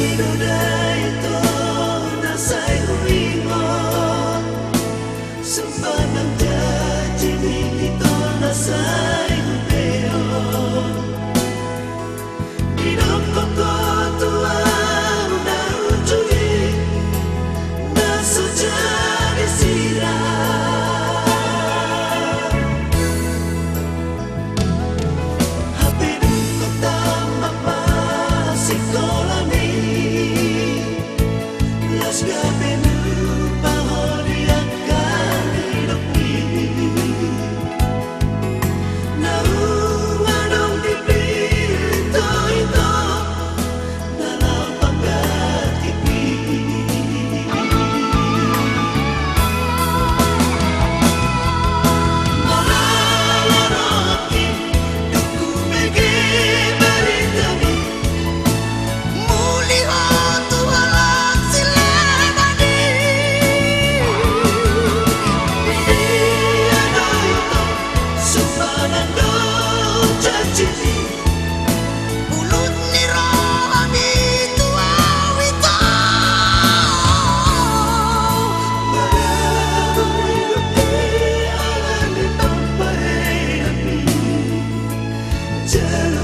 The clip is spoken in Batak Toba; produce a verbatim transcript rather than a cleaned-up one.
Ito na sai huingot, sumpanan janji ni ito na sai hubeok. Didok ho tu ahu na ujui, na so jadi sira. Hape dung ho tamat ma sikolami, las gabe lupa ho di angka nidokmi. Naung adong di ito-ito na laho panggantipi. Molo adong rohangki, dung hubege baritami, muli ho tu halak silehon i. Dia do ito, sumpanan do janji ni. Bulut ni rohami tu ahu ito. Marabu hidup di ala ni pamparenami. Jalo